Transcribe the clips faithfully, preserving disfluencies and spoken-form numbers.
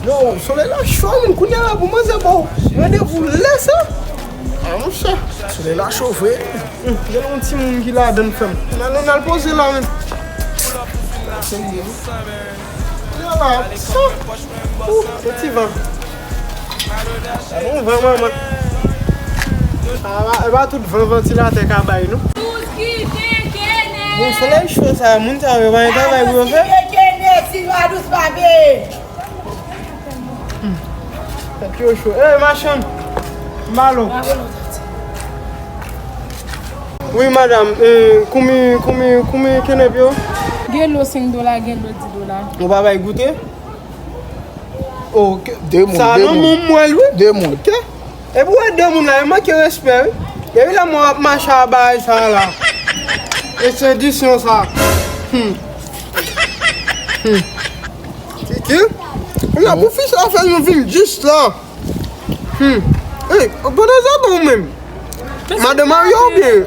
Yo, solèy la cho, menm kounye a la pou manzè ba w randevou lè sa. Ah, monchè, solèy la cho vre. Hum, gen yon timoun ki ladan l, frè m. N al, n al poze la, menm. Kounye a la, sa. Ou, se ti van. Bon van, manman. Ah, e pa tout van vantilatè ka bay, non. Bon, solèy cho sa, moun sa yo pa gen travay pou yo fè. Tèt yo cho. Ey, machann! Malo. Wi, madanm. Eh, konbyen, konbyen, konbyen kenèp yo? Gen lo senk dola, gen lo dis dola. Ou pa bay goute? Oh, ok. De moun, sa de non, moun. Moun mwen, wi. De moun. Ok. Epi w wè de moun la, yo manke respè, wi. Depi lè mwen ap mache a bagay sa la. Ekspedisyon sa. Hmm. Hmm. Kiki. Kounya pou fi sa fè nou vin jis la. Hmm. Ey, pandan sa tan ou menm. Madan marye oubyen?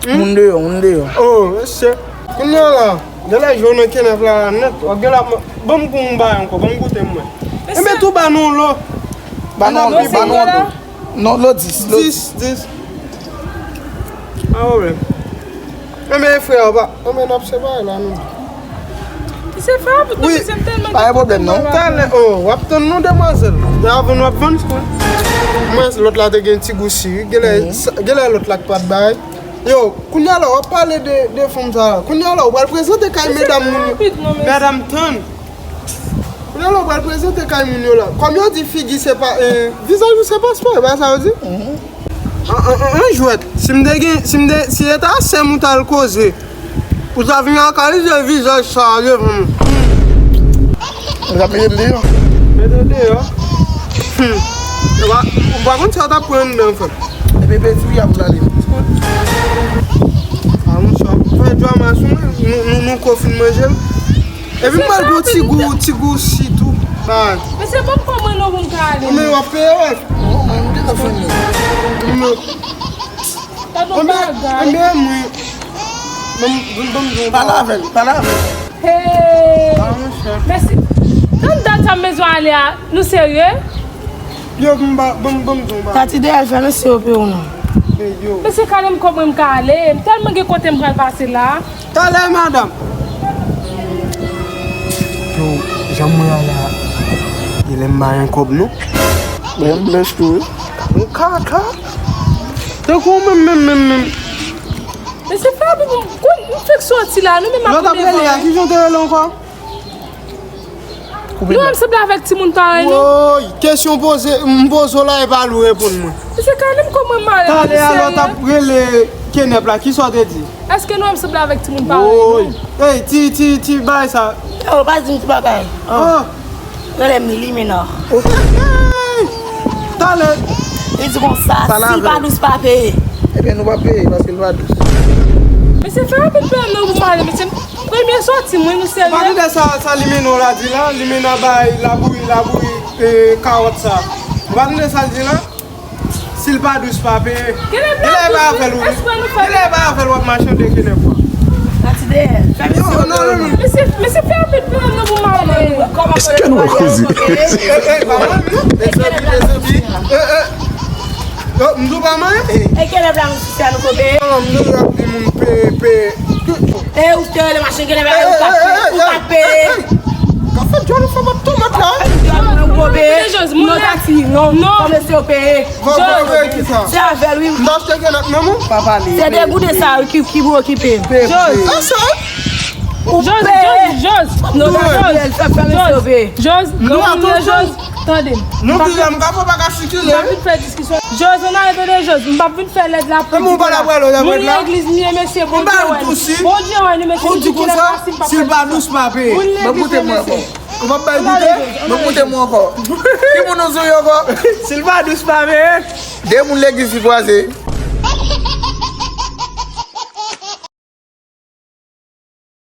Hmm? Moun deyò, moun deyò. Oh, mesye. Kounye a la, gen lè jwe w nan kenèp la nèt, w ap gen la, ban m pou m bay ankò, ban m goute m wè. Enben tou ba nou lo. Ba nou lo, ba nou lo. Non, lo dis, lo dis. Dis, dis. Pa pwoblèm. Enben frè, w pa, enben n ap separe la nou. Se fè avèk nou, wi, mesye, m tèlman pa gen pwoblèm, non. Talè, oh, w ap tann non, demwazèl. Men avan nou ap vann, frè. Mwen, lòt la te gen ti gou si, wi. Genlè, genlè lòt la k pa t bay. Yo, kounye a la, w ap pale de, de fanm sa la. Kounye a la, w pral prezante kay medam moun yo. Medam, tann. Kounye a la, w pral prezante kay moun yo la. Kòm yo di figi se pa, eh, vizaj ou se paspò, e pa sa yo di? An, an, an, an jwèt. Si m te gen, si m te, si e ta sè m ou t al koze, ou ta vin ak kalite vizaj sa a devan m. Ou ta mete m deyò? Mete deyò? Hmm. Ou pa, ou pa konn sa w t ap pran anndan, frè m. Epi peti wi ap prale. A, monchè, fè djwa mas ou, nou, nou, nou ko fin manje l. Epi m pral gon ti gou, ti gou si tou. Bay. Mesye, ban m kòb mwen non pou m ka ale. Men w ap peye, wè. Non, mwen, m te nan fini. Men, gad yon bagay. Enben, mwen, ban m, ban m, ban m, pale avè l, pale avè l. Hey. A, monchè. Mesye, nan dat sa m bezwen ale a, nou serye? Yo, m ba, ban m, ban m di w bagay. Tati deyèl fè mesye yo peye w non. Hey, yo. Mesye, kale m kòb mwen m ka ale. M tèlman gen kote m pral pase la. Talè, madanm. Yo, jan mwen an la, genlè m ba yon kòb non. Mwen m blès tou wi. Yon kaka. Tankou w menm, menm, menm, menm. Mesye, fè pou m, m fèk soti la, nou menm ap rele a, kijan w te rele ankò? Nou wè m sanble avèk timoun parèy nou? Woy, kesyon poze, m poze w la, e pa l ou reponn mwen. Mesye, kale m kòb mwen m ale. Talè a lè w t ap rele kenèp la, kisa w te di? Èske nou wè m sanble avèk timoun parèy nou? Woy. Ey, ti, ti, ti bagay sa. Yo, pa di m ti bagay. Ah. Rele m Limena. Talè. Li di konsa, si l pa dous, pa peye. Ebyen, nou p ap peye paske l pa dous. Mesye, fè rapid pou m nan pou m ale, mesye. Premye sòti m wi, nou serye? Ou pa tande sa, sa Limena la di la? Limena bay Labouyi, Labouyi, eh, kawòt sa. Ou pa tande sa l di la? Si l pa dous, pa peye. Genlè e pa avè l ou ye. Genlè e pa avè l w ap machande kenèp la. Pati dèyè. Non, non, non, non. Mesye, mesye, fè rapid pou m nan pou m ale. Èske nou wè koze? Eh, eh, pa mwen, non. Mezanmi, mezanmi. Eh, eh. Yo, m di w pa manyen? E kenèp la nou sou sè nou ko peye? Non, m di w ap di moun peye, peye. E ou te rele machin kenèp la, ou pa peye, ou pa peye. Ka fè djòl ou fè m ap tomat la. Djòl ou ko peye. Non, tati, non. Non. Fò mesye yo peye. Fò, fò, fò, ki sa? Se avè l wi. M t achte kenèp nan men w. Pa pale. Se degoute sa wi ki, ki pou okipe. Peye, peye. Ah, sa? Ou peye. Jos, Jos, Jos. Non, tati, fè, fè mesye yo peye. Jos, Jos, tande. Nou ki la, m ka fè pa ka sikile. M pa vin fè diskisyon. Jos, ann ale tande Jos, m p ap vin fè lèd la pou di la. Moun legliz m ye mesye, Bondye wè nou. Bondye wè nou mesye, m di kilè fasil m p ap fè diskisyon. Moun legliz m ye mesye. Ou p ap bay goute? Ban m goute mwen ankò. Ki moun ou sou yo ankò? Si l pa dous pa peye. De moun legliz ki kwaze.